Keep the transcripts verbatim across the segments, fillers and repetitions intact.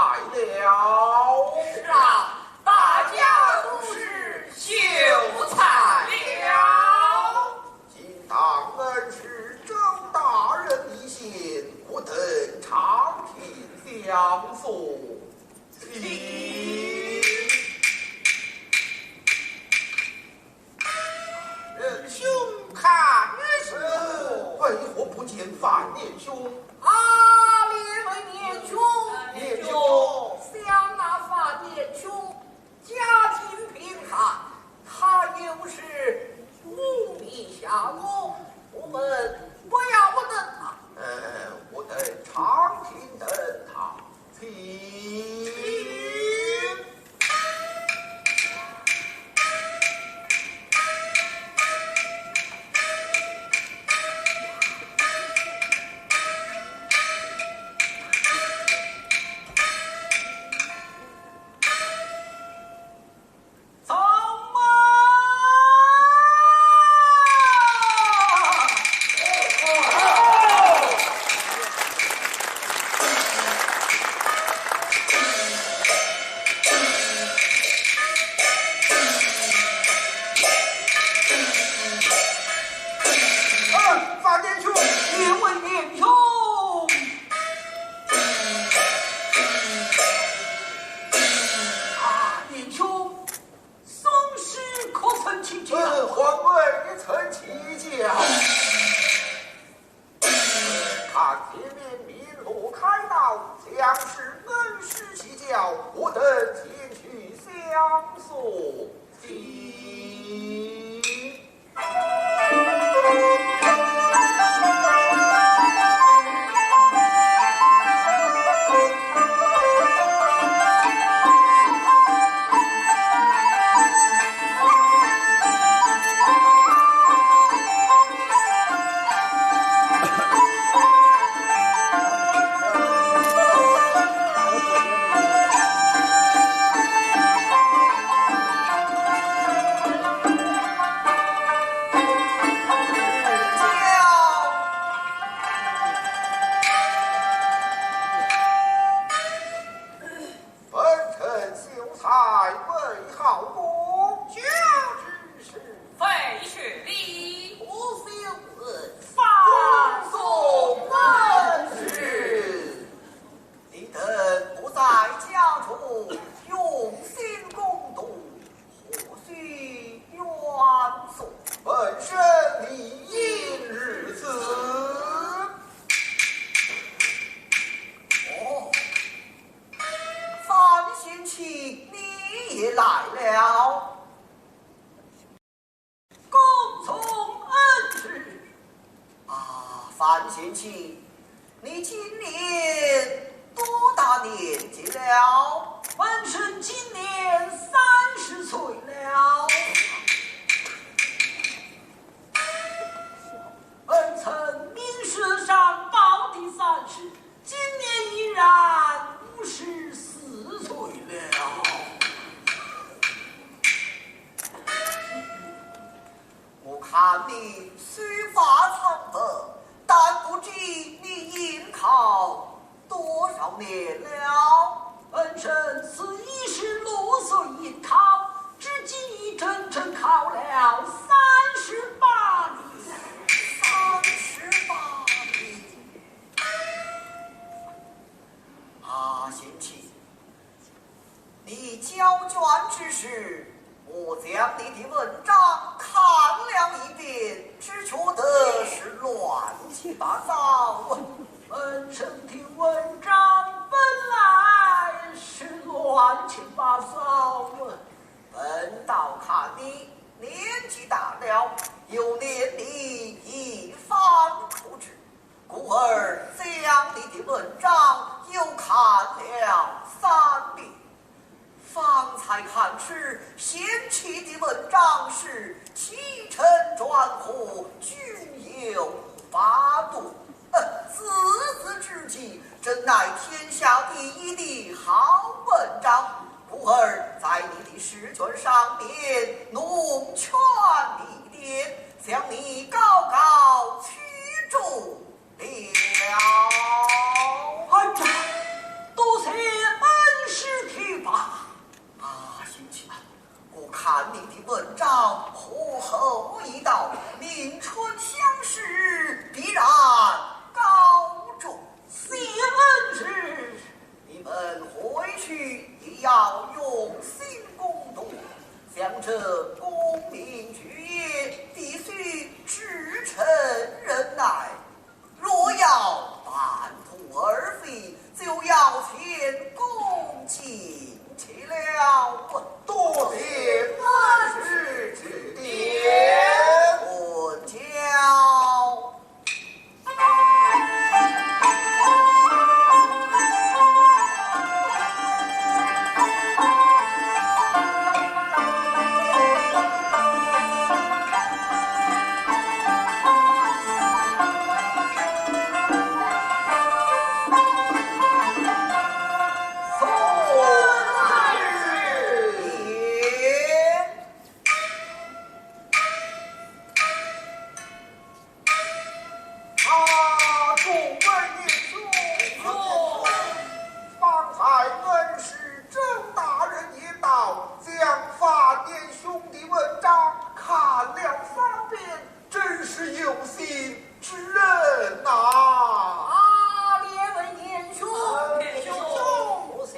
来了。是啊，大家都是秀才了。今当恩师周大人一行，我等长亭相送。请。仁兄看一下。呃，为何不见范年兄？啊，列位年兄，年兄。想那范年兄，家境贫寒，他又是无名下落，我们不要等他。呃，我等长亭等他。 请。走嘛！哎，范年兄，列位年兄。啊，年兄， 宋诗可曾起教？呃，皇儿也曾起教。看前面名落开道，将是恩师起教，我等前去相送。请。 本城秀才为号公。学之士。非学礼。不修文。方送恩师。 你等不在家中，用心攻读，何须远送？本生理应如此。哦，范贤卿，你也来了。 恭送恩师。啊，范贤卿，你今年多大年纪了？本生今年三十岁了。本城名书上报的三十， 今年已然五十四岁了。我看你须发苍白，但不知你应考多少年了？本生自二十六岁应考，至今已整整考了三十八年。三十八年。 啊，贤卿，你交卷之时，我将你的文章看了一遍，只觉得是乱七八糟啊。本生的文章本来是乱七八糟啊。本道看你年纪大了，有年龄已反可知， 故而将你的文章又看了三遍。方才看时，贤卿的文章是起承转合，均有法度，呃，字字珠玑，真乃天下第一的好文章。故而在你的试卷上面弄全一点，将你高高取中 了。哎呀，多谢恩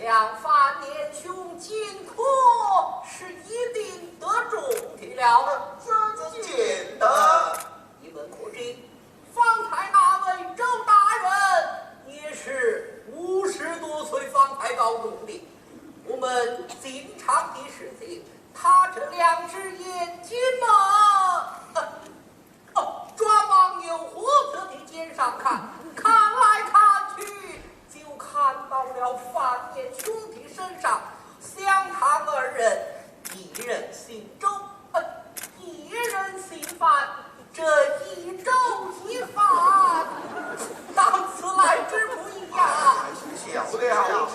想范年兄今可是一定得中的了。怎见得？你们可知，方才那位周大人也是五十多岁方才高中的，我们经常的事情，他这两只眼睛嘛，哦，专往有胡子的肩上看，看来看去，就看到了范年兄的身上。想他二人，一人姓周，呃，一人姓范，这一周一范，档次来之不易呀。小的好听。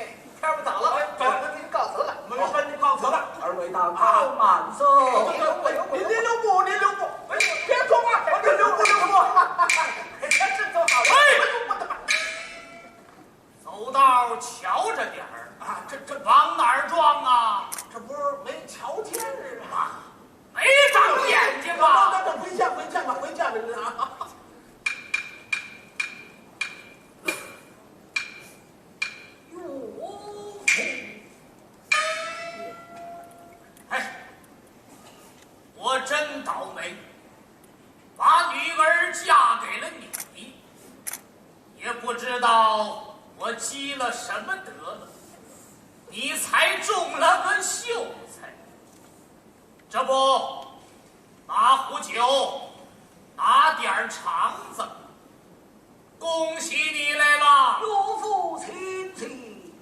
嘿，天儿不早了，哎，走，我们告辞了。我们跟您告辞了。二位大哥，慢走。哎呦，哎呦，您，您留步，您留步，哎，别说话，您留步，留步。哎，这走好了。哎，我的妈！走道儿瞧着点儿啊，这，这往哪儿撞啊？这不是没瞧见是吧？没长眼睛啊！那，那，那回见，回见吧，回见吧，您啊。哟，哎，我真倒霉，把女儿嫁给了你，也不知道我积了什么德了，你才中了个秀才。这不，拿壶酒，拿点儿肠子，恭喜你来了。岳父请起。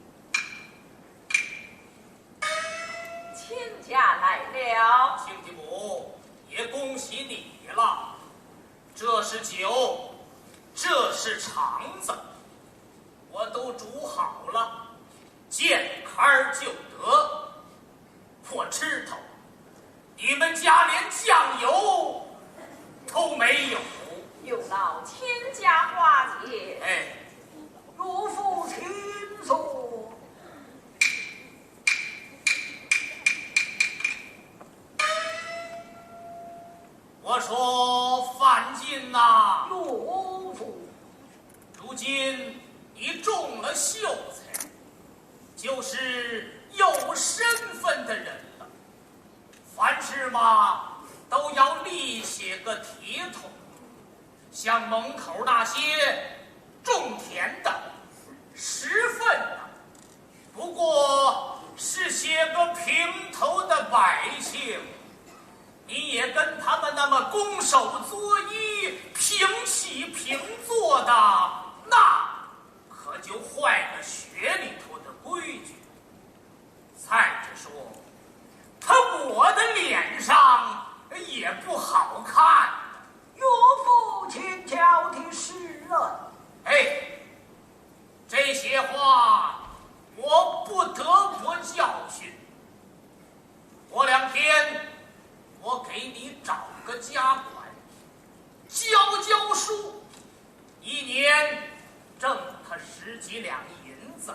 亲家来了。亲家母，也恭喜你了。这是酒，这是肠子，我都煮好了，见开儿就得。我知道，你们家连酱油都没有。有劳亲家花钱。哎，岳父请坐。我说范进呐，岳父。如今你中了秀才，就是有身份的人了。凡事嘛，都要立些个体统，像门口那些种田的、拾粪的，不过是些个平头的百姓，你也跟他们那么拱手作揖、平起平坐的，那可就坏了学里头的规矩。再者说，他抹的脸上也不好看。岳父亲教的是啊。哎，这些话我不得不教训。过两天我给你找个家管，教教十几两银子，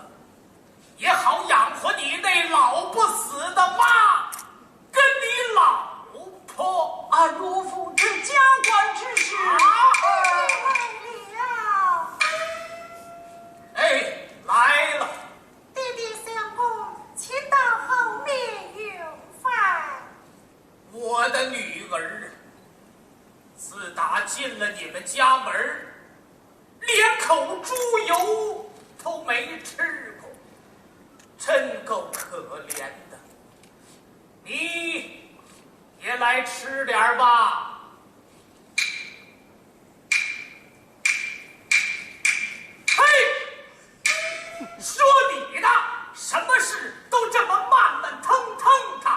也好养活你那老不死的妈，跟你老婆。啊，岳父，这家官之事。啊！哎，来了。哎，来了。爹爹相公，请到后面用饭。我的女儿啊，自打进了你们家门儿，连口猪油都没吃过，真够可怜的。你也来吃点儿吧。嘿，说你呢，什么事都这么慢慢腾腾的。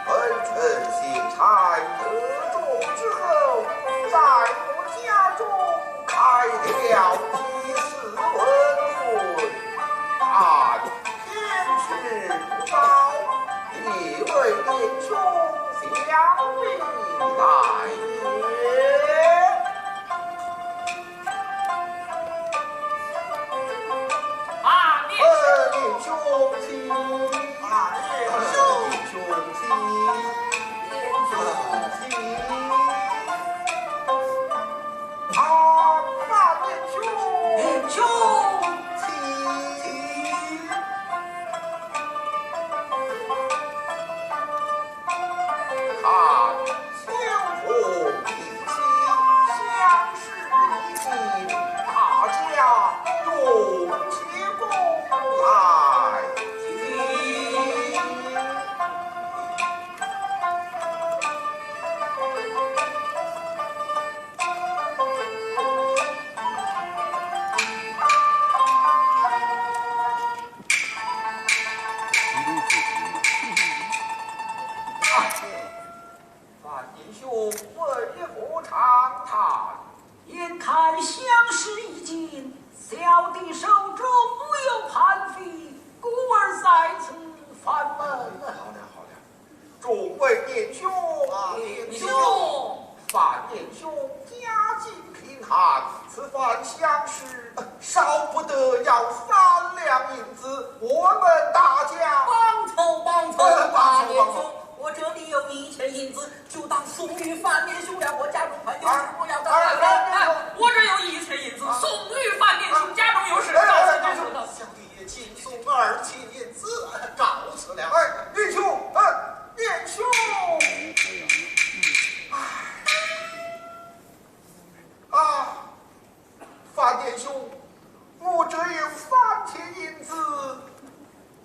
本城行差得中之后，在我家中开了几次文会，但偏吃不饱，一位年兄小弟来也。 啊，年兄。呃，年兄请。啊，年兄。年兄请。年兄请。啊，范年兄。年兄请。 看秋红一起，相识已经，大家用气功来。范年兄为何长叹？眼看相识已尽，小弟手中无有盘费，故而在此烦闷。好了，好了，众位年兄。啊，年兄。范年兄家境 贫寒，此番相识，少不得要三两银子，我们大家帮凑帮凑。呃，帮凑帮凑。大年兄，我这里有一千银子，就当送与范年兄了。我家中还有事，啊，不要再来。哎，哎，哎，我这有一千银子，啊，送与范年兄，家中有事，哎，哎，告辞，告辞，告辞。小弟也敬送二千银子，告辞了。哎，年兄，哎，年兄。哎。 啊，范年兄，我这有三千银子，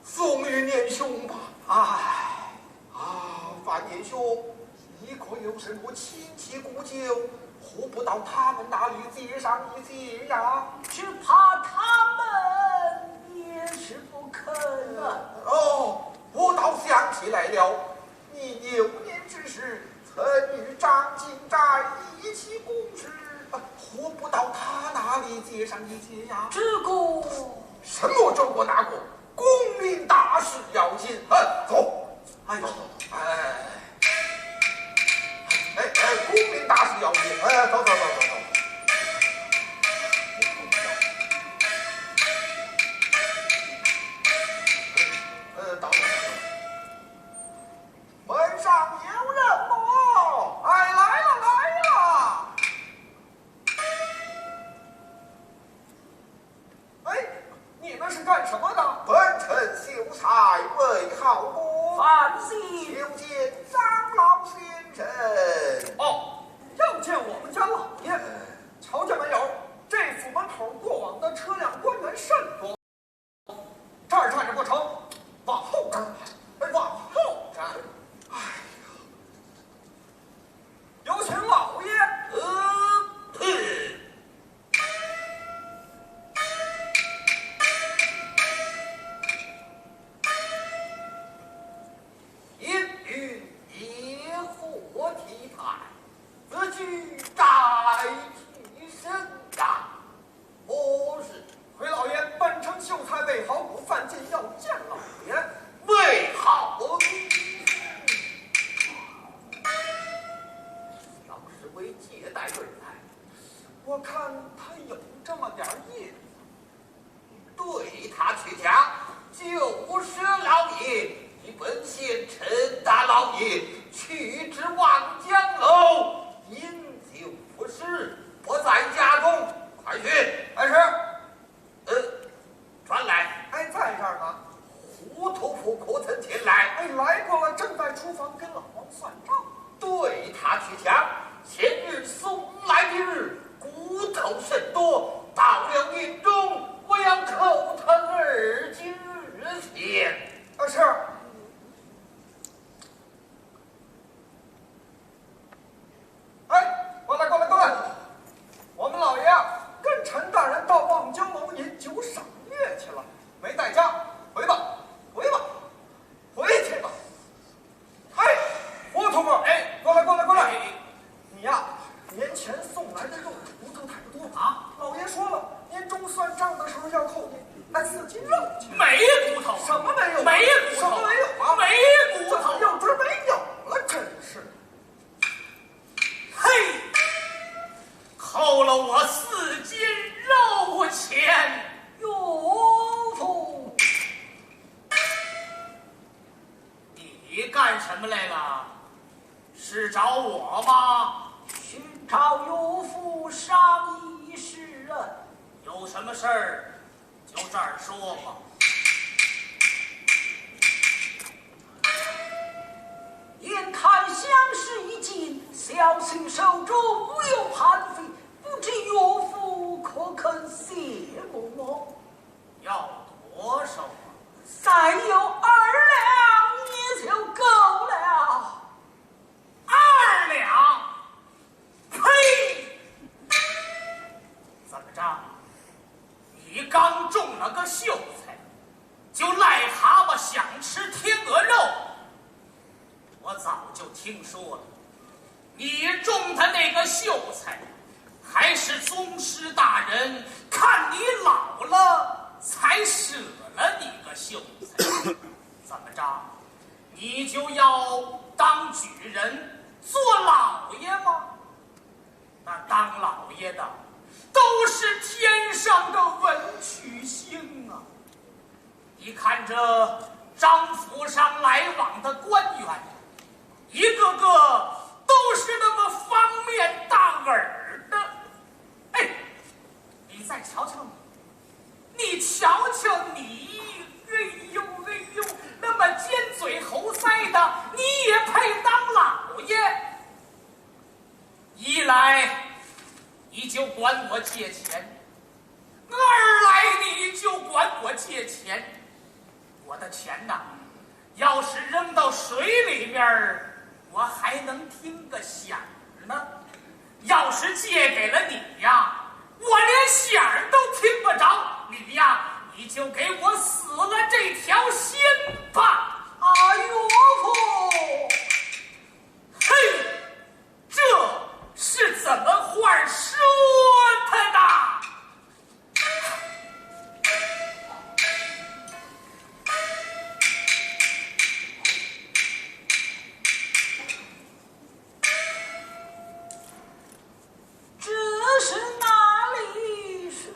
送与年兄吧。哎，啊，范年兄，你可有什么亲戚故旧，何不到他们那里借上一些呀？只怕他们也是不肯啊。哦，我倒想起来了， 你幼年之时曾与张金斋一起共事，何不到他那里借上一些呀？这个，什么这个那个，功名大事要紧，哎，走。哎呦，哎，哎，哎，功名大事要紧，哎，走，走，走，走，走。是干什么的？本城秀才魏好波。万岁。求见长老先生。哦，要见我们家老爷。哎。瞧见没有？这府门口过往的车辆官员甚多，这儿站着不成，往后站，哎，往后站。哎呦，有请老爷。呃，嘿。 因云野火题台，此举待提升啊。我是回老爷，本城秀才魏好波，犯贱要见老爷。魏好波，要是为接待而来，我看他有这么点儿意思。 对他去讲，就说老爷，你本县城大老爷，去至望江楼，饮酒不食，不在家中，快去。哎，是。呃，传来。哎，在这儿呢。胡屠夫可曾前来？哎，来过了，正在厨房跟老王算账。 对他去讲，前日送来的鱼，骨头甚多，到了营中，我要扣他二斤钱。啊，是。哎，过来，过来，过来！我们老爷啊，跟陈大人到望江楼饮酒赏月去了，没在家。回吧，回吧，回去吧。 嘿，胡屠夫，哎，过来，过来，过来！哎，你呀，年前送来的肉骨头太多啊。老爷说了，年终算账的时候要扣您，哎，四斤肉钱。没骨头。什么没有？没骨头。什么没有啊？没骨头。怎么有这没有了？真是。嘿，扣了我四斤肉钱，岳父。 你干什么来了？是找我吗？寻找岳父商议事啊。有什么事儿就这儿说吧。眼看乡试已尽，小婿手中无有残废，不知岳父可肯谢过我？ 要多少啊？再有二两也就够了。二两？呸！怎么着？你刚中了个秀才，就癞蛤蟆想吃天鹅肉？ 我早就听说了，你中的那个秀才，还是宗师大人看你老了才舍了你个秀才。怎么着，你就要当举人做老爷吗？ 那当老爷的都是天上的文曲星啊！你看这张府上来往的官员，一个个都是那么方面大耳的。哎，你再瞧瞧你，你瞧瞧你，哎呦哎呦，那么尖嘴猴腮的，你也配当老爷？ 一来你就管我借钱，二来你就管我借钱。我的钱呐，要是扔到水里面儿，我还能听个响儿呢。要是借给了你呀，我连响儿都听不着。你呀，你就给我死了这条心吧。哎呦，嘿！ 这是怎么话说他的？这是哪里是？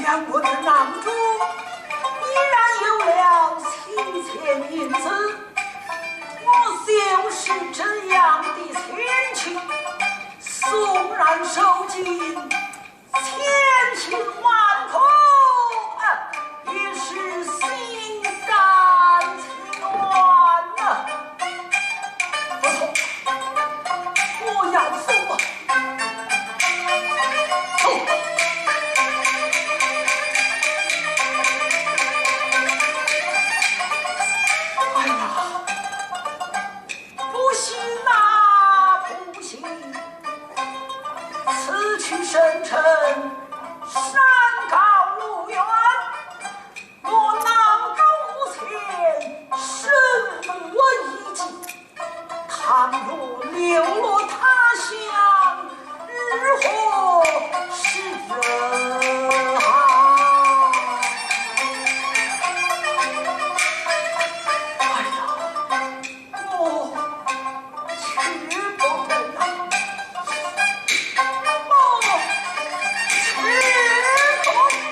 想我的囊中依然有了七千银子，我就是这样的千金，纵然受尽千辛万苦，啊，也是心甘情愿呐。不错，我要走了。走。哎呀，不行啊，不行！此去深城，山高路远，我囊中无钱，身无一技，倘若流落他乡，如何是人啊？哎呀，我去不得了，我去不得。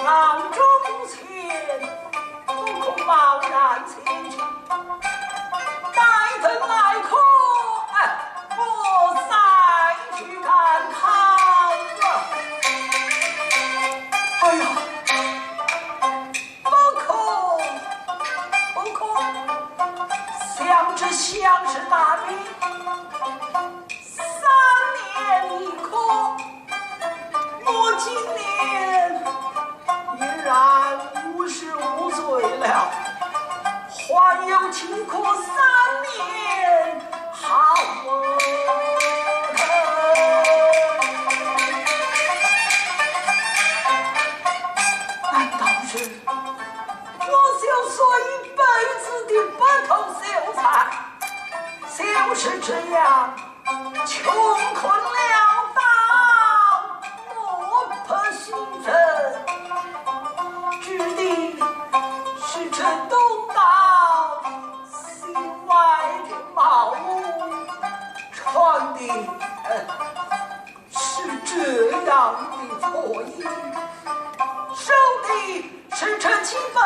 囊中无钱，不可贸然前去，待得来客，哎，我再去赶考啊。哎呀，不可，不可，想这乡试大比，三年一科，我今年已然五十五岁了，还有几科三年好啊。难道是我就说一辈子的不读秀才，就是这样穷困潦倒，目不识丁，只得是这东倒西歪的茅屋，穿的，呃，是这样的破衣，受的是这几本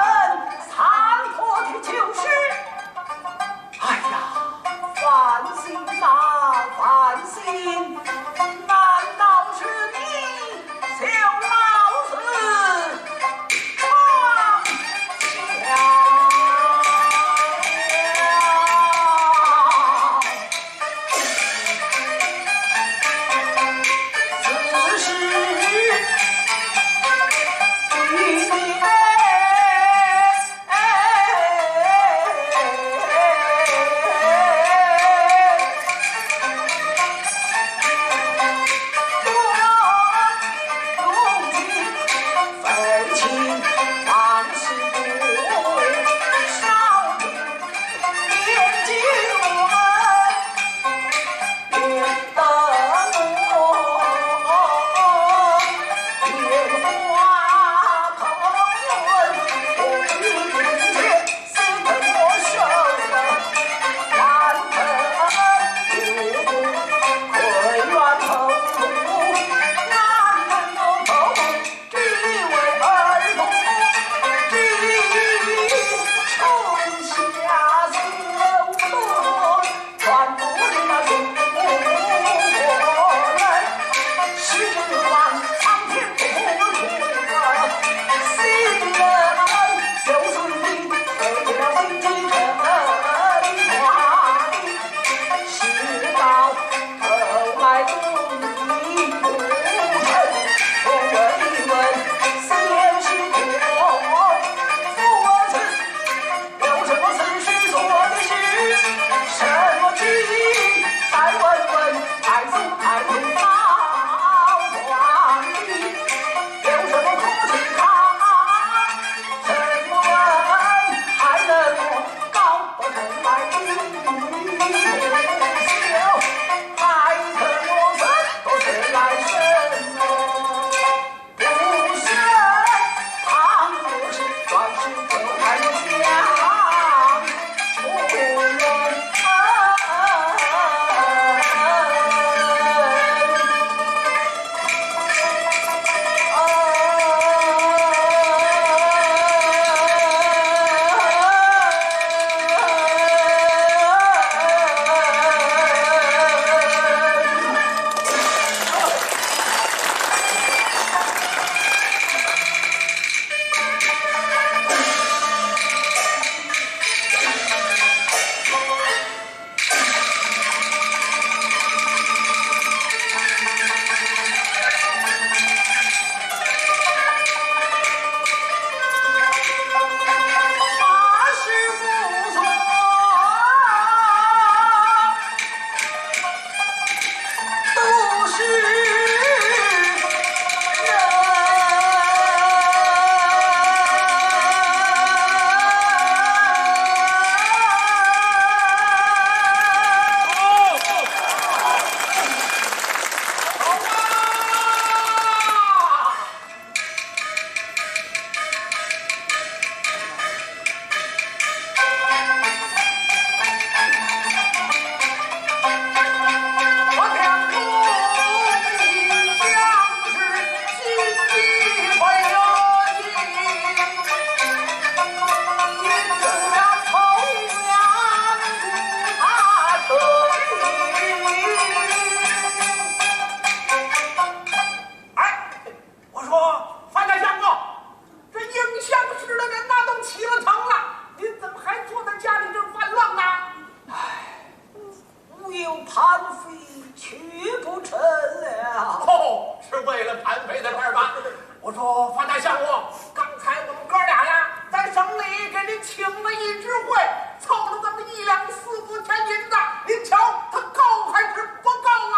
请了一支会，凑了这么一两四五千银子，您瞧他够还是不够啊？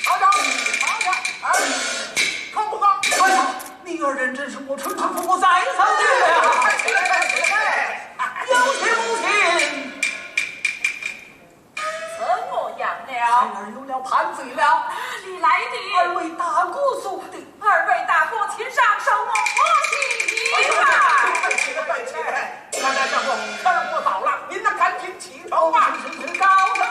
瞧瞧，瞧瞧，哎，够不够？哎呀，你二人真是我春春不不在上的呀！哎，有请，有请。怎么样了？孩儿有了，盘醉了。哪里来的？二位大哥送的。二位大哥，请上，受我婆媳一拜。快起来，快起来，快起来！大家相公，天儿不早了，您呢，赶紧起程吧。高升。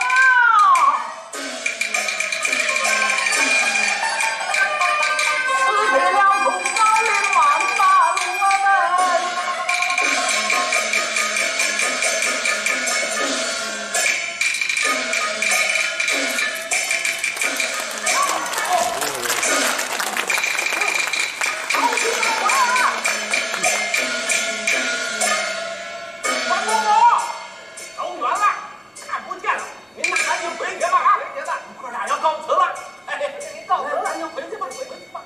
走远了，看不见了。您呐，赶紧回去吧，啊，回去吧。哥俩要告辞了。哎，您告辞了，您回去吧，回去吧。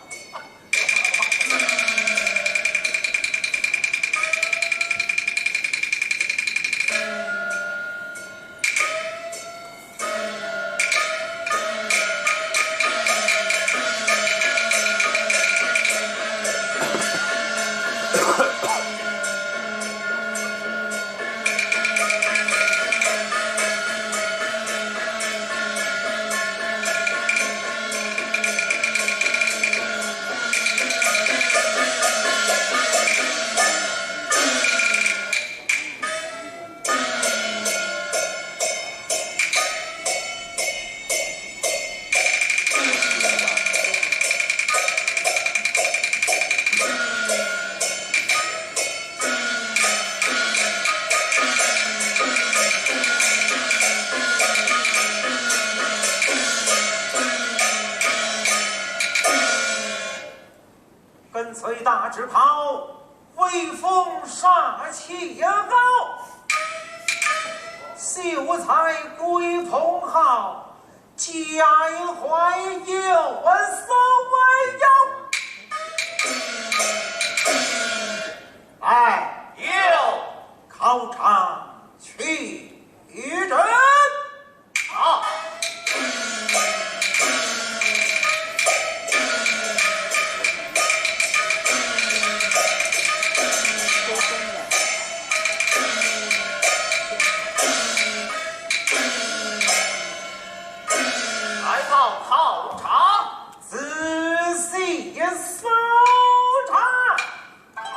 跟随大字袍，威风杀气高，秀才归蓬蒿，脚下有手为腰。来，有。考场起阵。 好。来到考场，仔细搜查。好。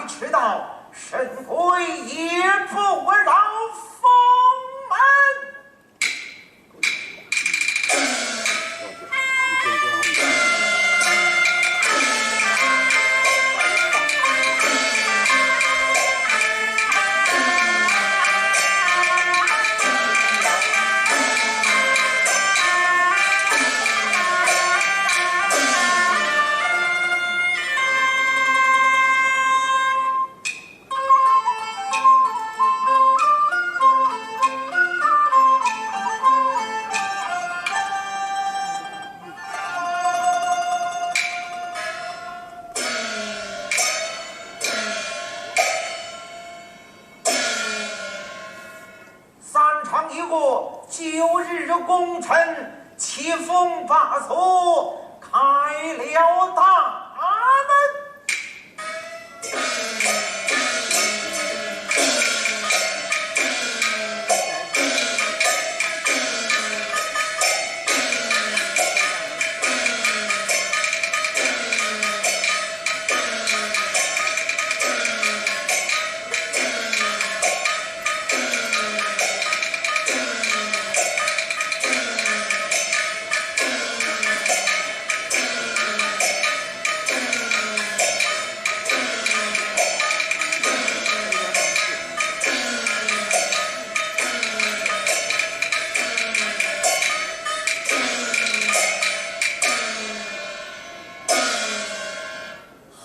迟到，沈贵也不饶封门。三场一过，九日攻城，七风八锁，开了大门。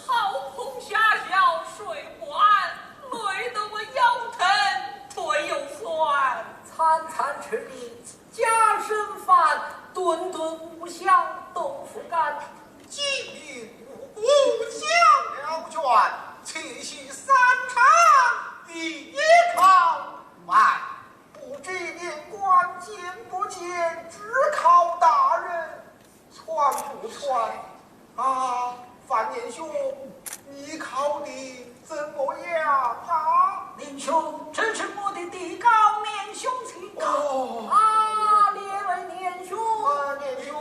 好风下小睡不安，累得我腰疼腿又酸。餐餐吃的家生饭，顿顿五香豆腐干，几日五香。了卷，且喜三场第一考。慢，不知年关见不见知考大人？ 穿不穿？啊，范年兄，你考得怎么样啊？年兄，这是我的第一考，年兄请考。哦。啊，列位年兄。啊，年兄。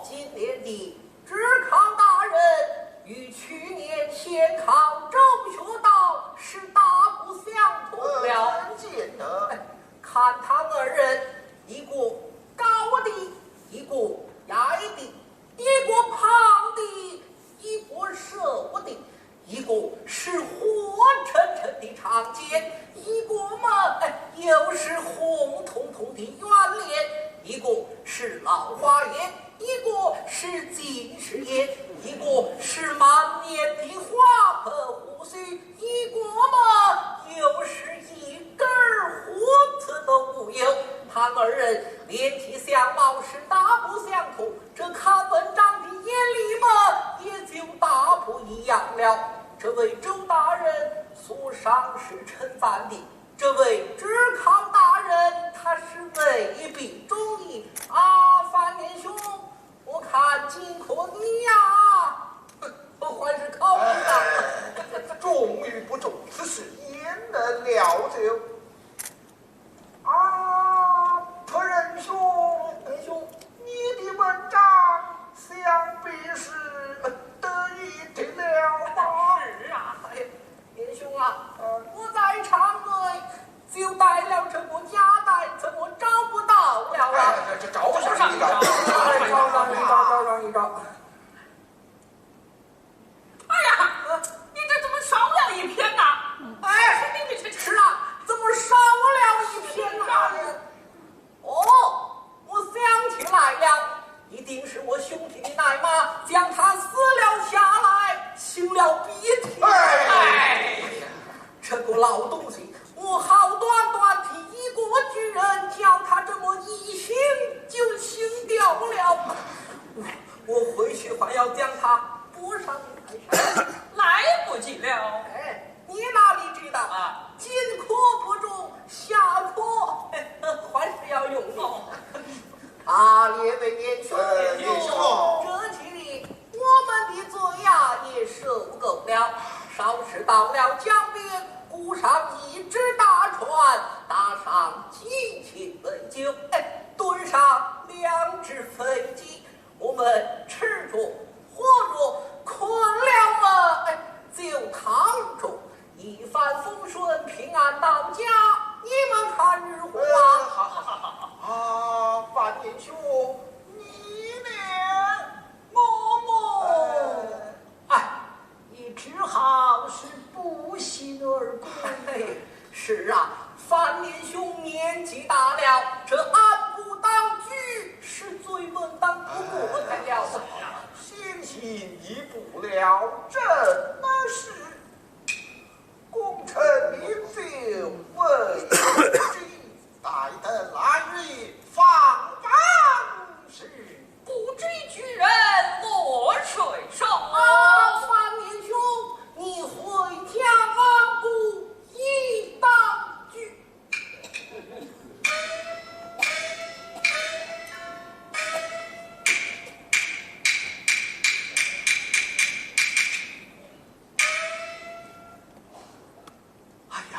今年的知考大人与去年先考周学道是大不相同了。呃，怎见得？看他二人，一个高的，一个矮的， 一个胖的，一个瘦的，一个是活生生的长奸，一个嘛，哎，又是红彤彤的圆脸，一个是老花眼，一个是近视眼，一个是满面的花白胡须，一个嘛，又是一根儿胡子都没有。他二人年纪相貌是大不相同， 这看文章的眼力嘛，也就大不一样了。这位周大人所赏识称赞的，这位知考大人他是未必中意。啊，范年兄，我看尽可你呀，还是考不上。哎，中与不中，此事焉能料得？ 啊，仆人兄，哎兄，你的文章想必是得意的了吧？是啊，哎，年兄啊，嗯。我在场内就带了这个家当，怎么找不到了啊？哎，这，这找上一找，找上一找，找上一找。 哎呀，你这怎么少了一篇呐？哎，你这，是啊，怎么少了一篇呐？哦，我想起来了，一定是我兄弟的奶妈将它撕了下来，擤了鼻涕。哎呀，这个老东西，我好端端的一个举人，叫他这么一擤就擤掉了。 我回去还要将它补上一台扇。来不及了。哎，你哪里知道？啊。今科不中，下科还是要用的。哦。啊，列位年兄，哎，年兄。这几日我们的罪呀也受够了，稍时到了江边，雇上一只大船，搭上七斤美酒，哎，登上两只飞机， 我们吃着喝着困了嘛，哎，就堂中一帆风顺，平安到家，你们看如何啊？呃，好，好，好，好。啊，范年兄，你呢？我么，呃，哎，也只好是不幸而归。是啊，范年兄年纪大了，这安步当车是最门当户不对的了。哎，相信你不了这么事。功成名就未知，待得来日方长事。不知举人落谁手？啊，范年兄，你回家安步以当车。 哎呀，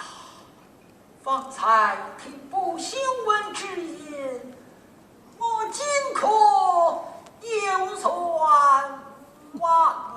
方才听不兴闻之言，我今可又算忘了。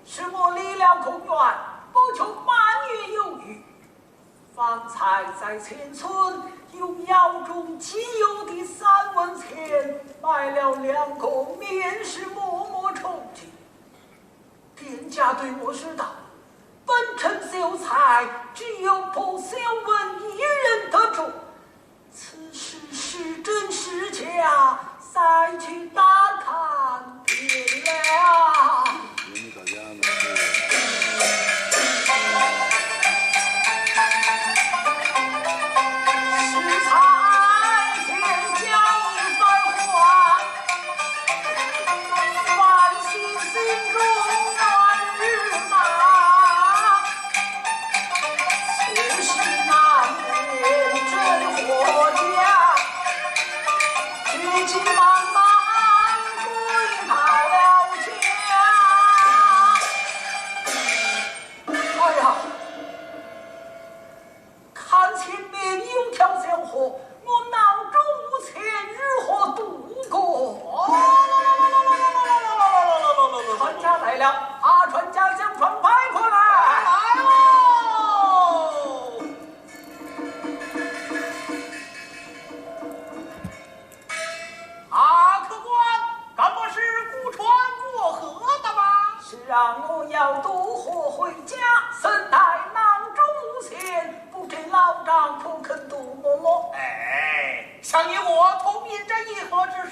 是我离了孔院，不求半月有余。 方才在前村用窑中仅有的三文钱买了两个面食，磨磨充饥。店家对我说道：“本城秀才只有薄秀文一人得中，此事是真是假，再去打探便了。”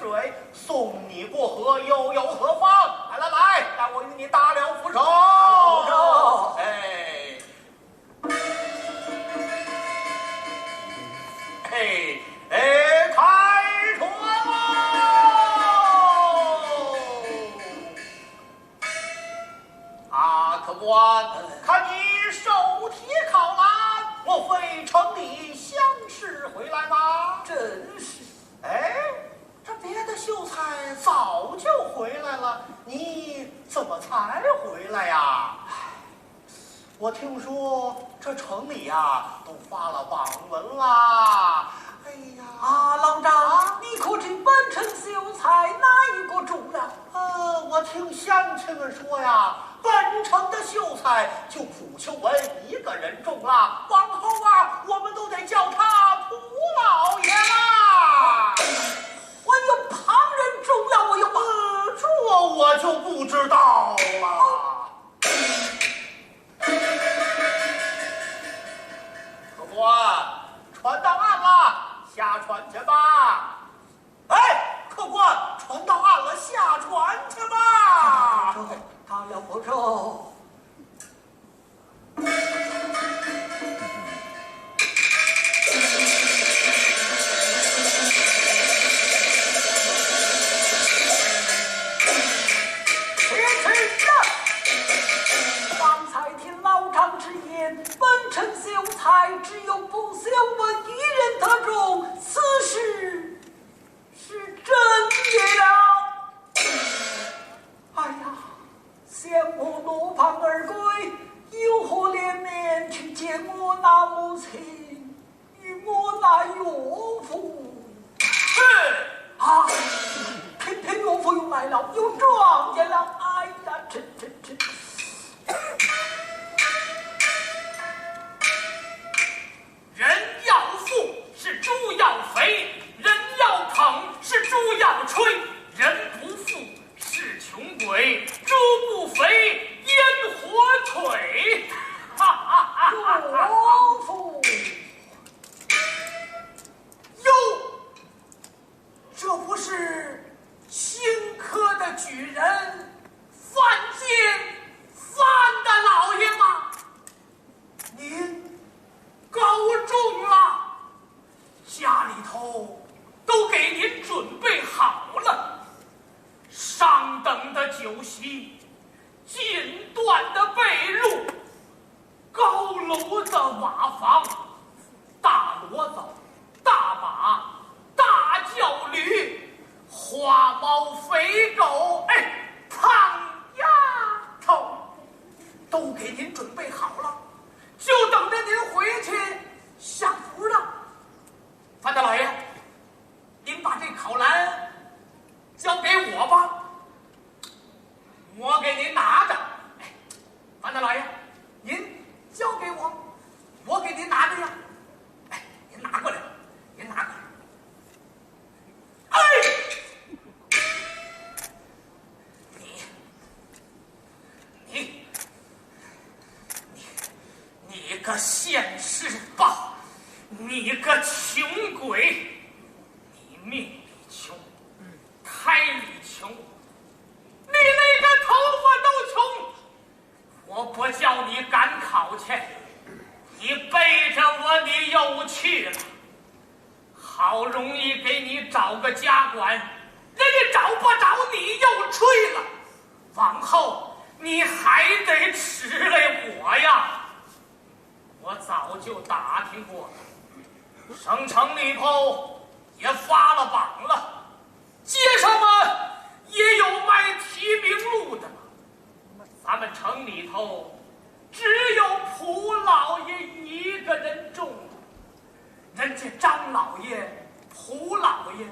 水，送你过河，又有何妨？来来来，让我与你搭了扶手。扶手。哎，嘿，哎，开船喽！啊，客官，看你手提烤篮，莫非城里乡试回来吗？真是。哎，这别的秀才早就回来了，你怎么才回来呀？我听说这城里呀，都发了榜文啦。哎呀，啊，老丈，啊？你可知本城秀才哪一个中了？呃，我听乡亲们说呀，本城的秀才就蒲秀文一个人中了，往后啊，我们都得叫他蒲老爷啦。还有旁人中了，我又不，呃，这我就不知道了。客官，船到岸了，下船去吧。哎，客官，船到岸了，下船去吧。搭了扶手。 方才听老丈之言，本城秀才只有蒲秀文一人得中，此事是真的了。哎呀，想我落榜而归，有何脸面去见我那母亲？ 与我那岳父。哼！啊，偏偏岳父又来了，又撞见了。哎呀，这这这！人要富是猪要肥，人要捧是猪要吹，人不富是穷鬼，猪不肥烟火腿。哈哈哈哈哈！岳父。 哟，这不是新科的举人范进范大老爷吗？您高中了，家里头都给您准备好了，上等的酒席，锦缎的被褥， 高楼的瓦房，大骡子、大马、大轿驴，花猫肥狗，哎，胖丫头，都给您准备好了，就等着您回去享福了。樊大老爷，您把这烤篮交给我吧。 我给您拿着。哎，樊大老爷，您交给我，我给您拿着呀。哎，您拿过来，您拿过来。哎，你，你，你，你个现世报，你个穷鬼，你命里穷，胎里穷， 你连个头发都穷，我不叫你赶考去，你背着我你又去了。好容易给你找个家管，人家找不着你又吹了，往后你还得迟累我呀。 我早就打听过了，省城里头也发了榜了，街上嘛也有卖提名录的了。咱们城里头只有蒲老爷一个人中了，人家张老爷、蒲老爷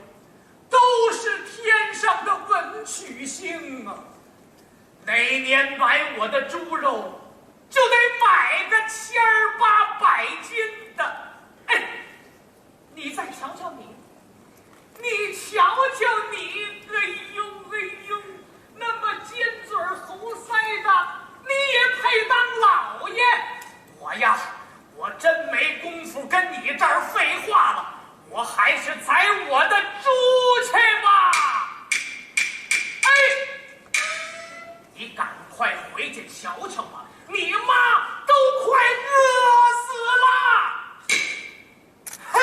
都是天上的文曲星啊。 哪年买我的猪肉，就得买个千儿八百斤的。哎，你再瞧瞧你，你瞧瞧你，哎呦哎呦，那么尖嘴儿猴腮的，你也配当老爷？我呀，我真没工夫跟你这儿废话了，我还是宰我的猪去吧。你赶快回见小强吧，你妈都快饿死了。嘿！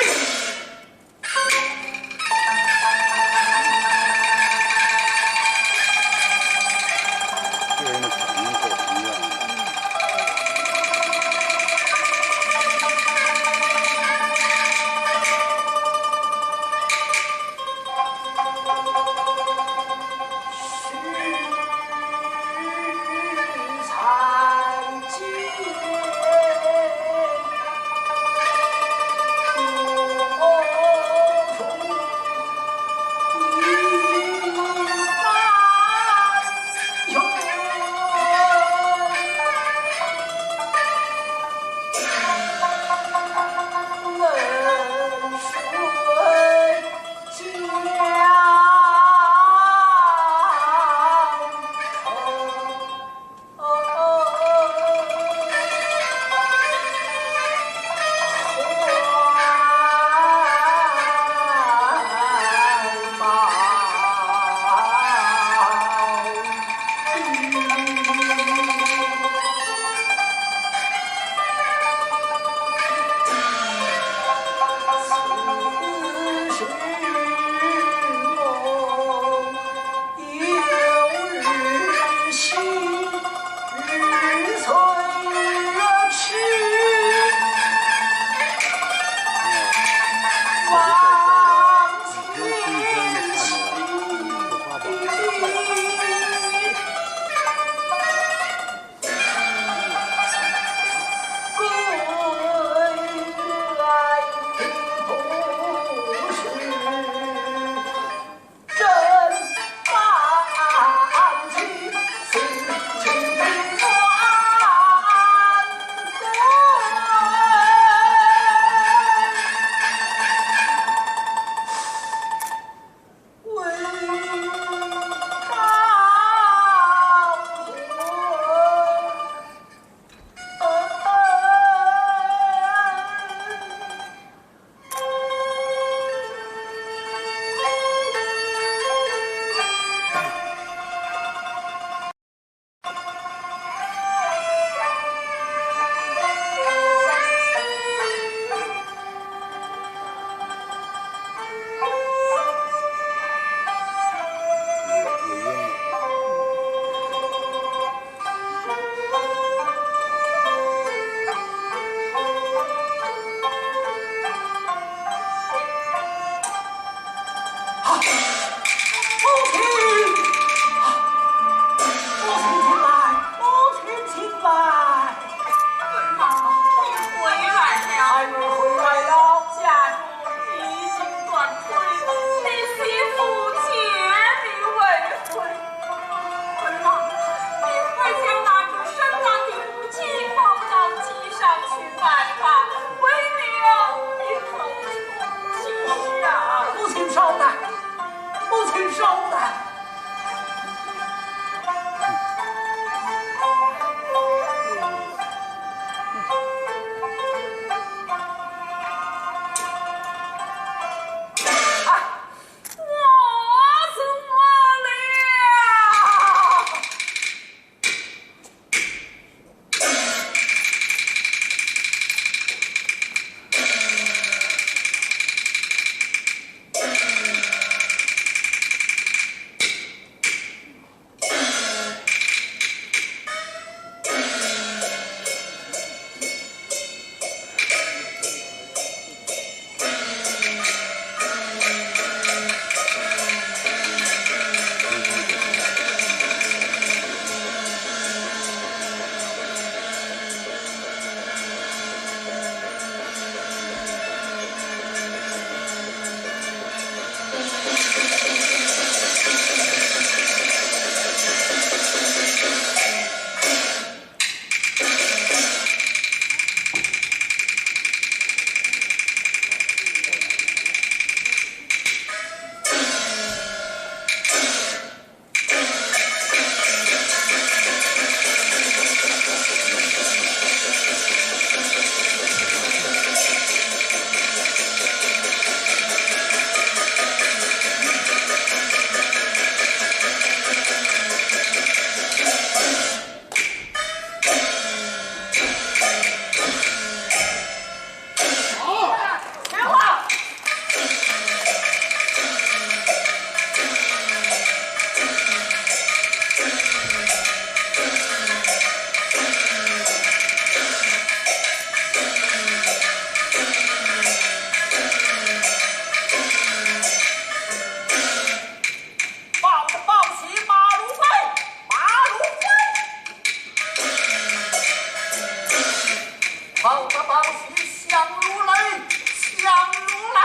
好的，宝喜香炉来，香炉来。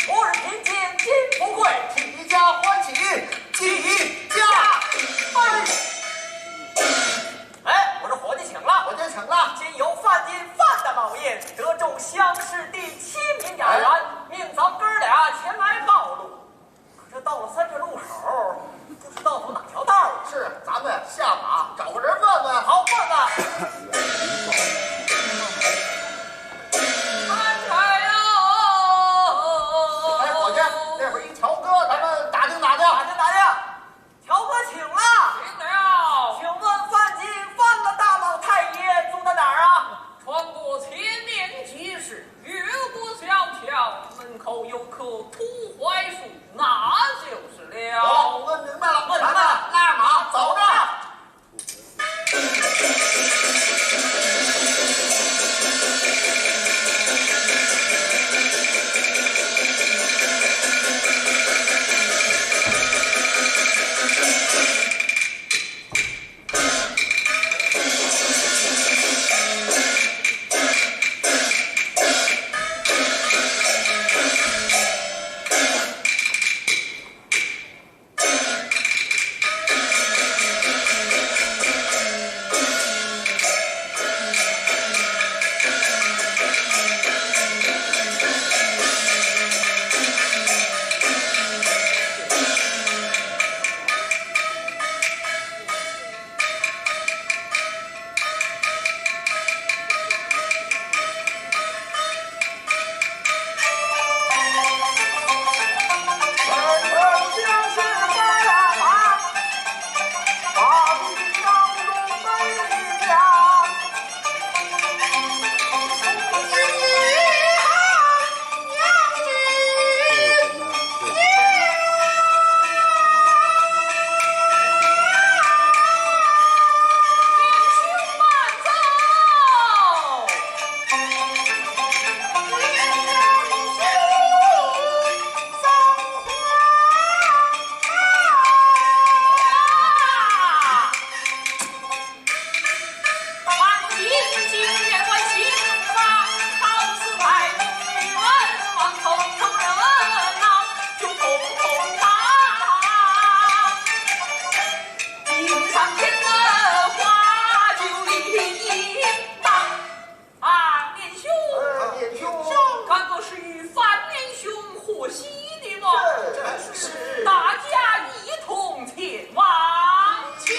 吾日贫贱今富贵，举家欢喜举家。哎，哎，我这伙计请了。伙计请了。今由范进范大老爷得中乡试第七名状元，哎，命咱哥俩前来报路。 可这到了三岔路口，不知道走哪条道儿。是，咱们下马找个人问问。好，问问。哎，伙计，那边一条哥，咱们打听打听。打听打听。条哥请了。请了。请问范进范大老太爷住在哪儿啊？穿过前面集市， 越过小桥，门口有棵土槐树，那就是了。哦，问明白了，问明白了。咱们拉马走着。啊，年兄，哎，年兄。敢不是与范年兄贺喜的吗？这，这是。大家一同前往。请。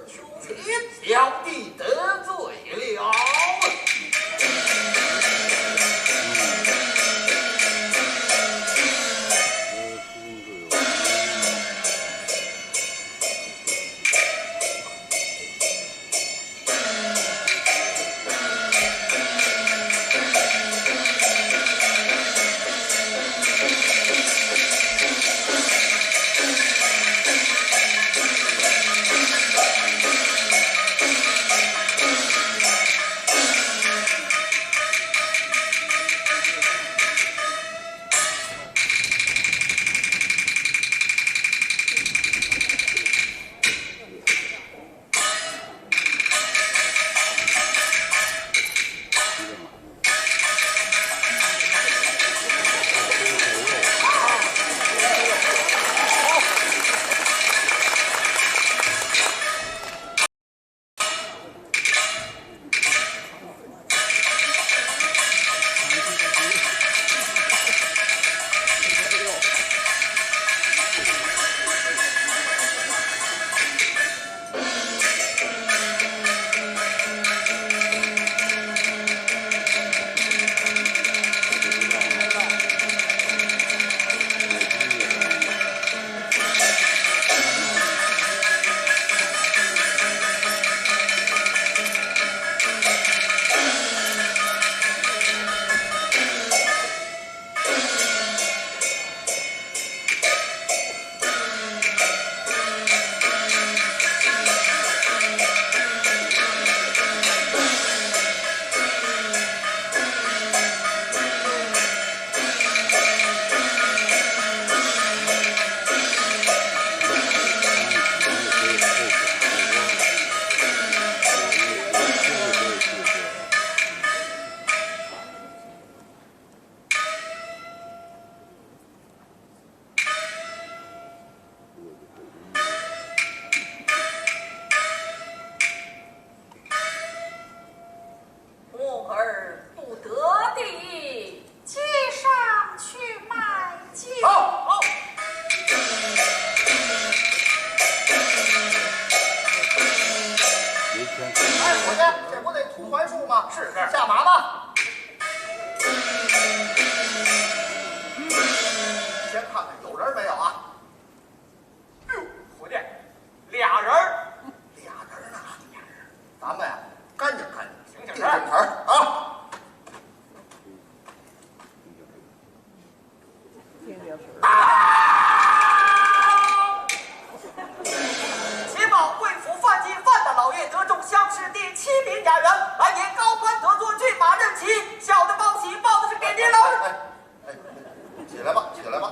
兄弟，小弟得罪了。我儿不得地街上去卖酒。好，好。哎，伙计，这不得图环数吗？是，是。下马吧。先看看有人没有啊？哟，伙计，俩人儿。俩人儿呢？咱们呀，干净干净，行行事儿。定正词儿啊。 捷报，贵府范进范大老爷得中乡试第七名雅员，来年高攀得做骏马任骑。小的报喜，报的是给您老人。哎，哎，起来吧，起来吧，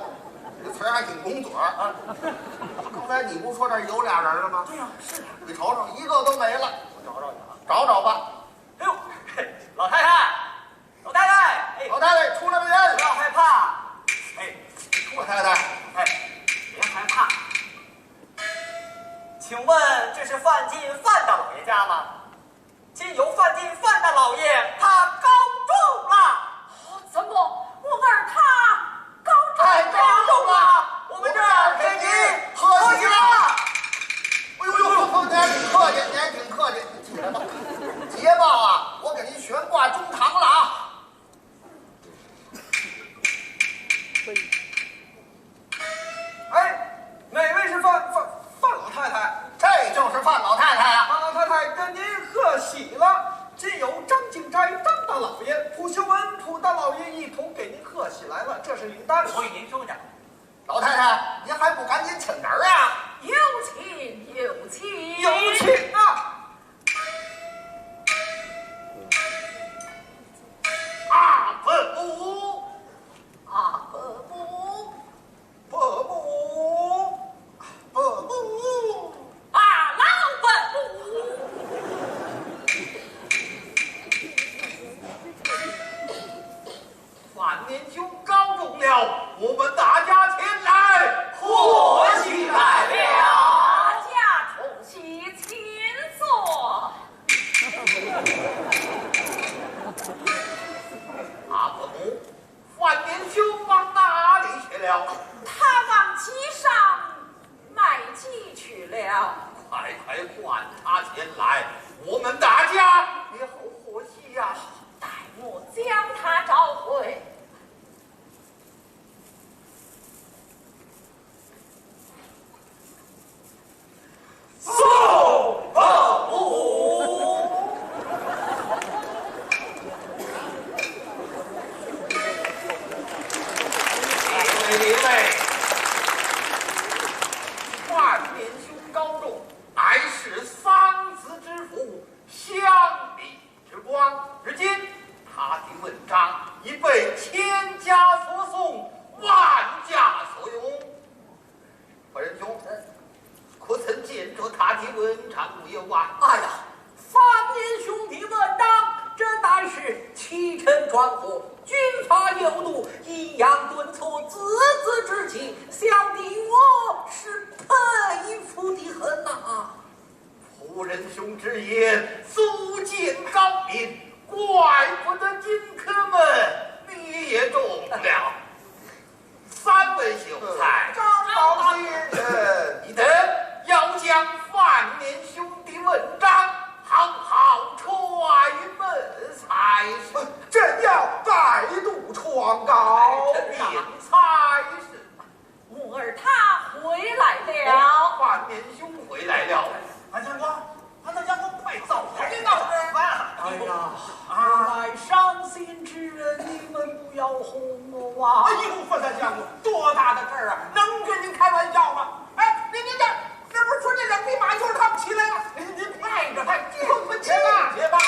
你这词儿还挺工整啊。刚才你不说这儿有俩人了吗？对呀，是啊。你瞅瞅，一个都没了。我找找去啊。找找吧。哎呦，嘿，老太太，老太太，哎，老太太，出来吧，人。不要害怕。哎，老太太，哎，别害怕。请问这是范进范大老爷家吗？今有范进范大老爷，他高中了。怎么，我儿他高中了？哎，高中了，我们这儿给您贺喜了。哎呦呦，您挺客气，您挺客气。捷报啊，我给您悬挂中堂了啊。 哎，哪位是范，范，范老太太？这就是范老太太啊。范老太太跟您贺喜了，今有张敬斋张大老爷、蒲秀文蒲大老爷一同给您贺喜来了，这是礼单。我给您收下。老太太，您还不赶紧请人啊？有请，有请。有请啊！啊，不。 啊，伯母，伯母，伯母，啊，老伯母。范年兄高中了，我们大家前来贺喜来了。唤他前来，我们大家也好贺喜呀。待我将他召回。送不。范年兄高中，乃是桑梓之福，乡里之光。如今他的文章已被千家所诵，万家所用。范仁兄，可曾见着他的文章没有啊？哎呀，范年兄的文章，真乃是起承转合，军法有度，抑扬顿挫，字字珠玑，想得我是佩服的很呐。夫人兄之言，足见高明，怪不得宾客们你也中了。三位秀才，张老先生，你等要将范年兄的文章好好揣摩才是。朕要再度传告。命才是。 武二他回来了。范年兄回来了。啊，相公，啊，大相公，快走啊！这闹事儿啊！哎呀，啊，来伤心之人，你们不要哄我啊！哎呦，范大相公，多大的事儿啊，能跟您开玩笑吗？哎，您您这，这不是说这两匹马就是他们骑来的？您您快点，快进去吧，去吧。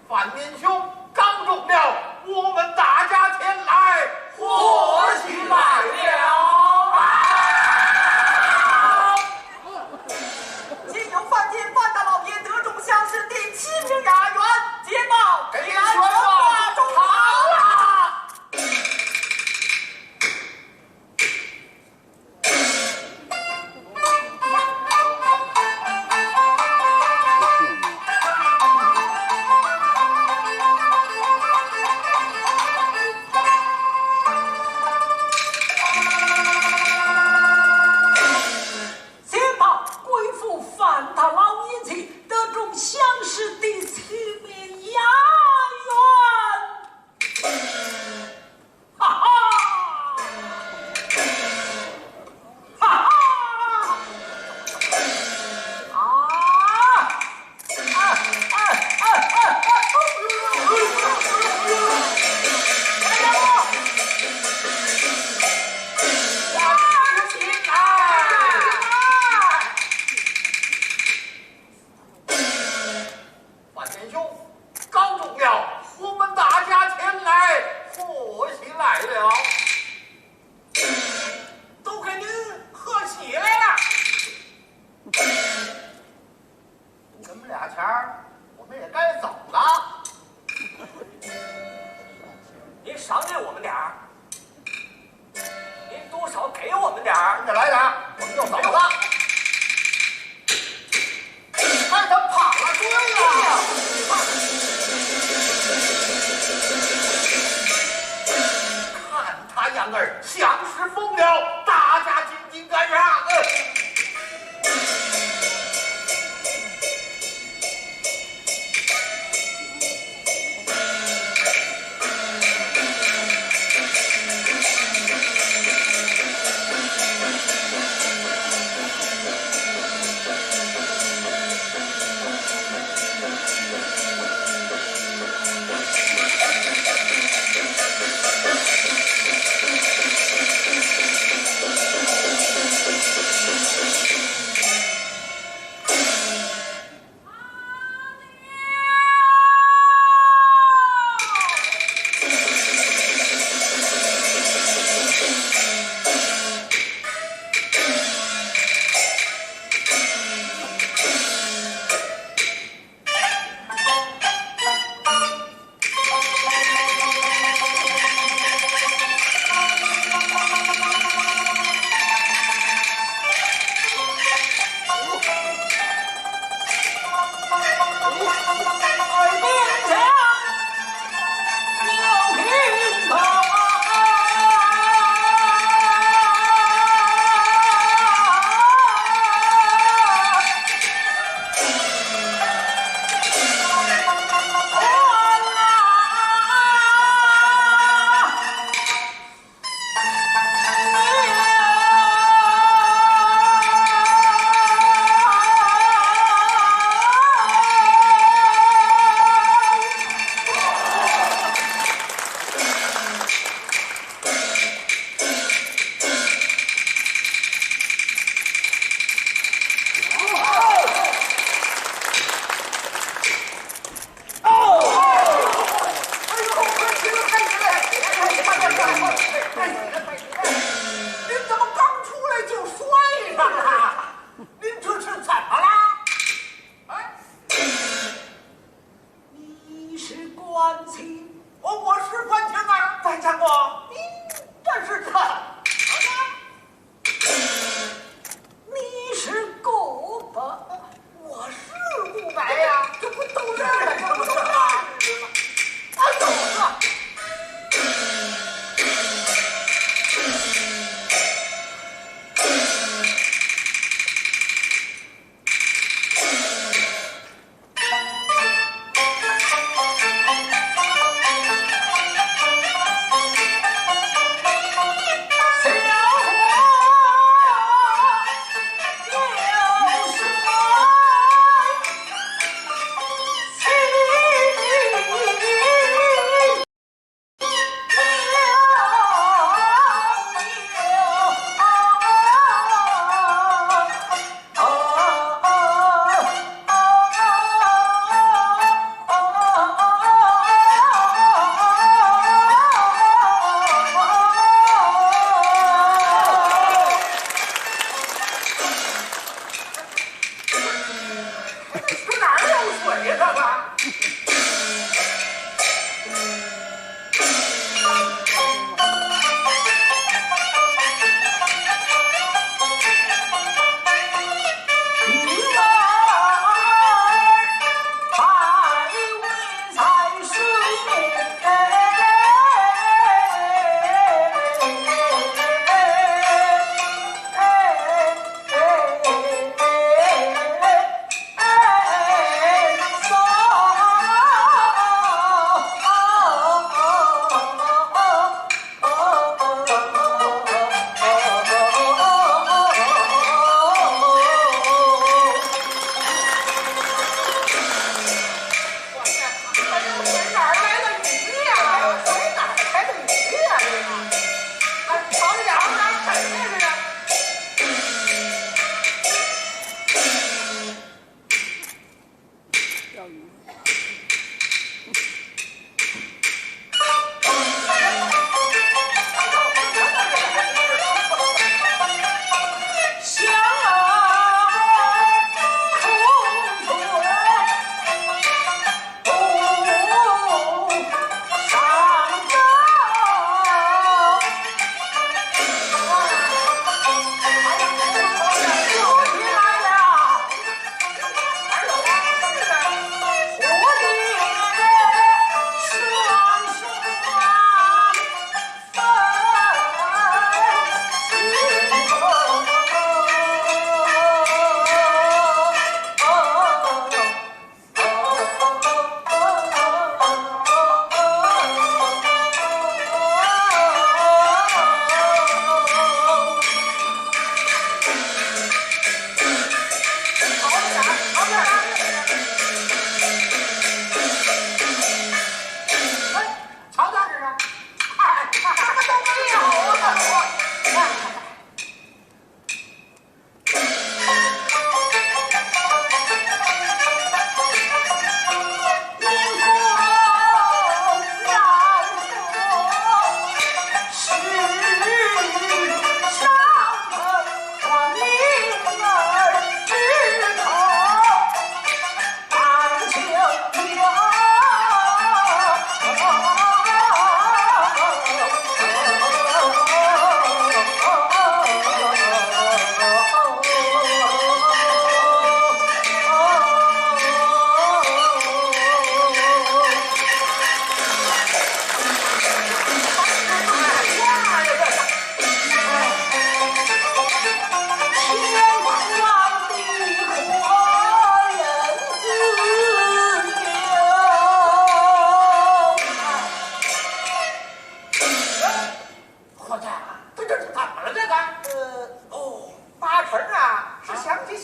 范年兄高中了，我们大家前来贺喜来了啊！今有范进范大老爷得中乡试第七名，押元捷报，给选报，大中好了。 捷报，贵府范大老爷得中乡试第七名，押元。 哈哈！哈哈！啊！啊！啊！啊！啊！哎呀！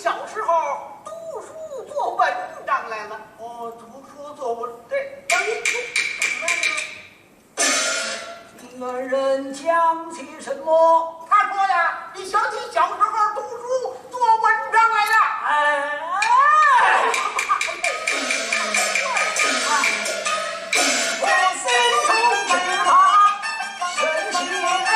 小时候读书做文章来了。哦，读书做文，对，哎，哟，怎么了？你二人讲些什么？他说呀，你小姐小时候读书做文章来了。哎，我心中只怕身心恩怨。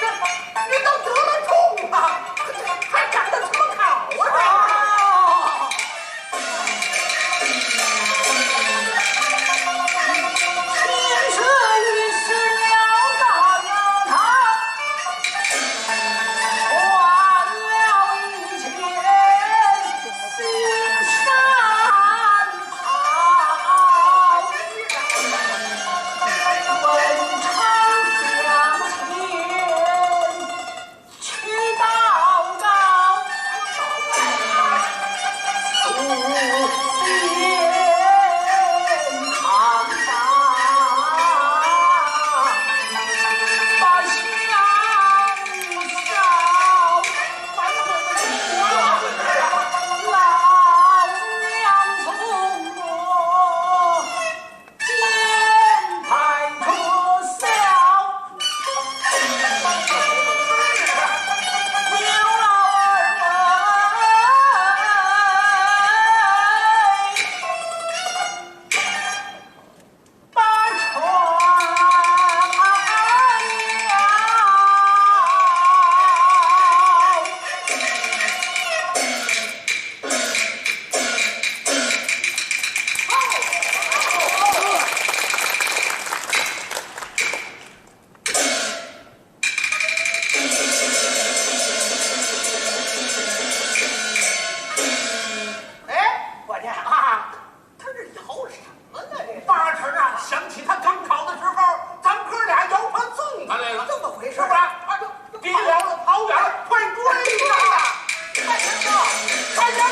这，你都得了重了，还赶得怎么考啊？这个。哎，我这啊，他这摇什么呢？这八成啊，想起他刚考的时候，咱哥俩摇橹送他来了。这么回事啊？是不是？啊，这，这，别摇了，跑远了，快追呀！快点走，快点走！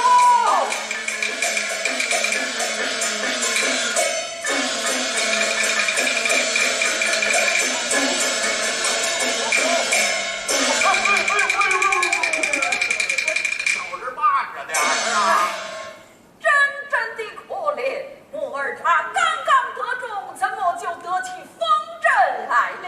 小人慢着点儿啊！真正的可怜，我儿他刚刚得中，怎么就得起风症来了？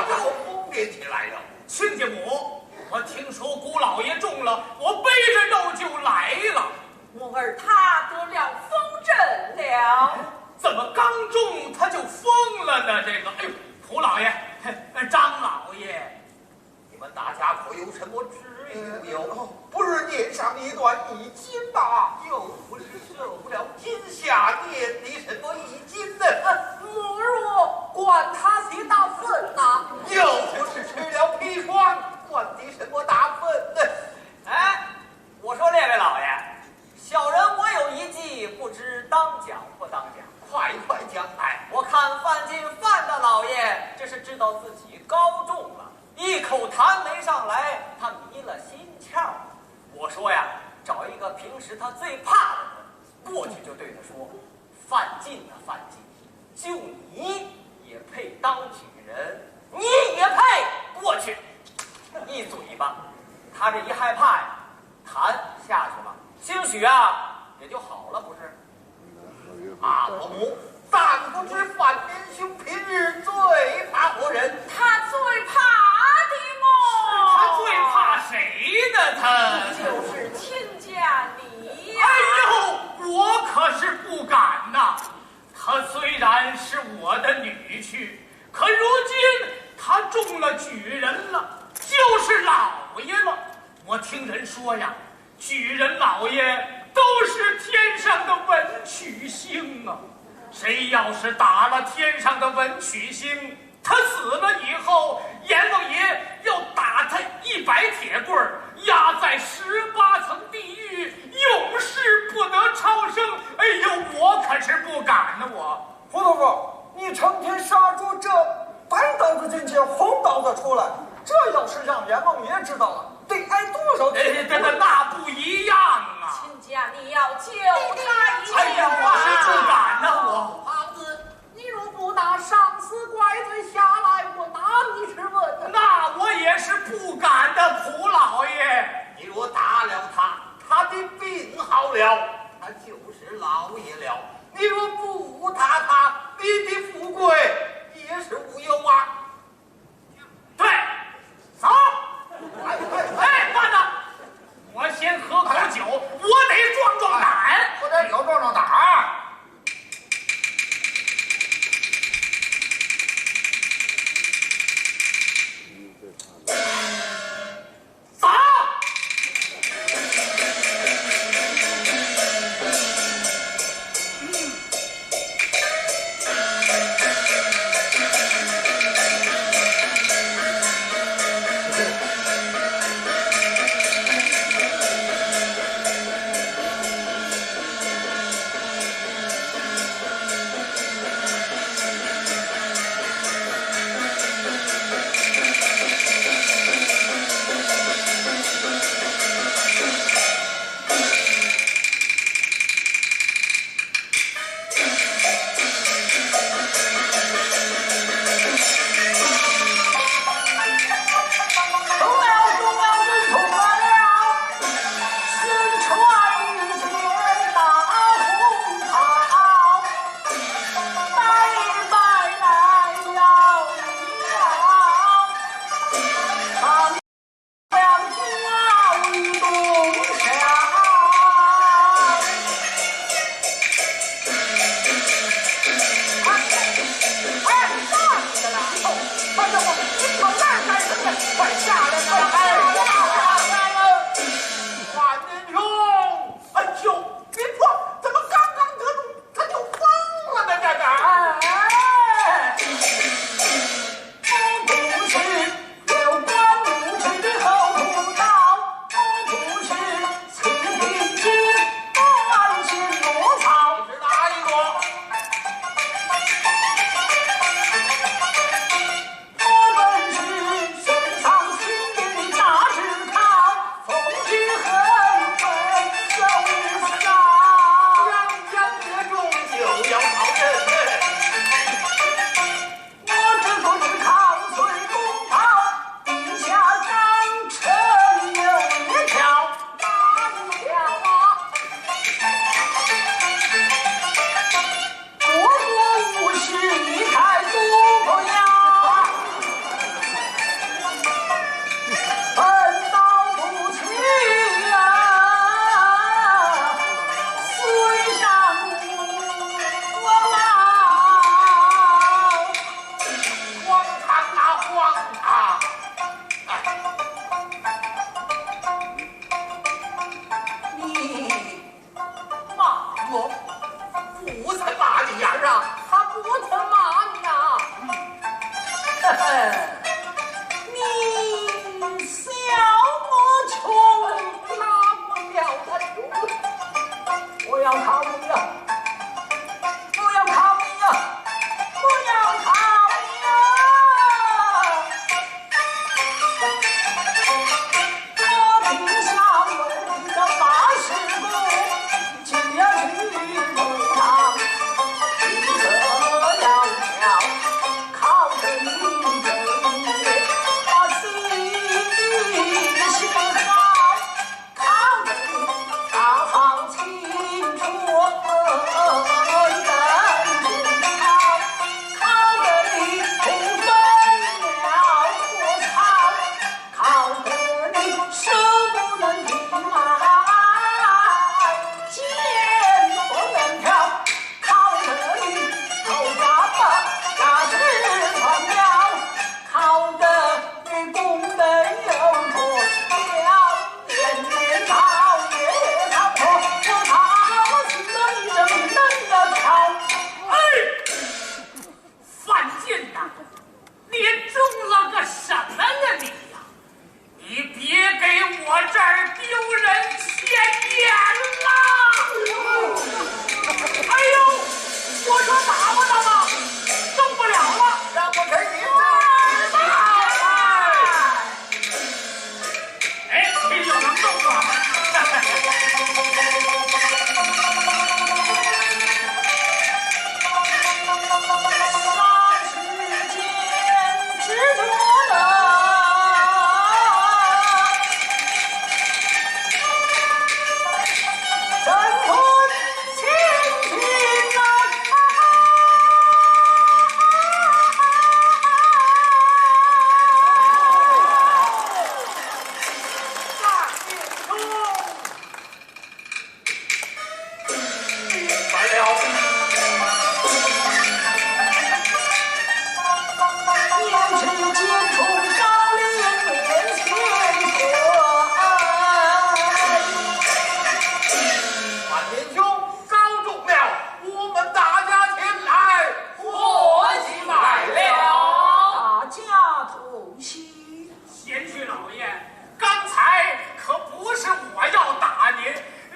又疯癫起来了。亲家母，我听说姑老爷中了，我背着肉就来了。我儿他得了风症了。怎么刚中他就疯了呢？这个，哎呦，蒲老爷，张老爷，你们大家可有什么治愈没有？呃，不是念上一段易经吧？又不是受不了惊吓，念的什么易经呢？呃，我若管他些大粪呐。又不是吃了砒霜，管的什么大粪呢？哎，我说列位老爷，小人我有一计，不知当讲不当讲。快快讲来。我看范进范大老爷，这是知道自己高中了，一口痰没上来，他迷了心窍了。我说呀，找一个平时他最怕的人，过去就对他说：“范进啊，范进，就你也配当举人，你也配过去。”一嘴巴，他这一害怕呀，痰下去了，兴许啊也就好了，不是？啊，伯母，但不知范年兄平日最怕何人？他最怕的么？是他最怕谁的？他就是亲家你呀。哎呦，我可是不敢呐。她虽然是我的女婿，可如今她中了举人了，就是老爷了。我听人说呀，举人老爷都是天上的文曲星啊。谁要是打了天上的文曲星，他死了以后，阎王爷要打他一百铁棍儿，咬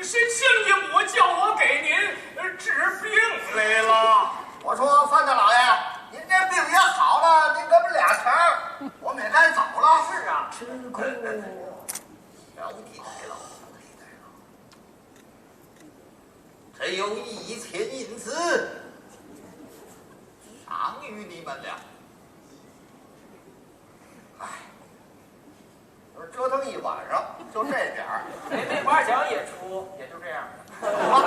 信信我，叫我给您呃治病来了。我说范大老爷，您这病也好了，您给我们俩钱儿，我们也该走了。是啊，吃亏。小弟来了，小弟来了，这有一千银子，赏与你们了。哎，我折腾一晚上，就这点儿。没没法想也出，也就这样。走吧，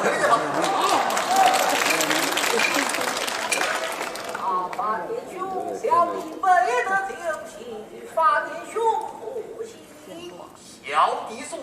回去吧。啊，范年兄，小弟不得就请，范年兄可请。小弟送。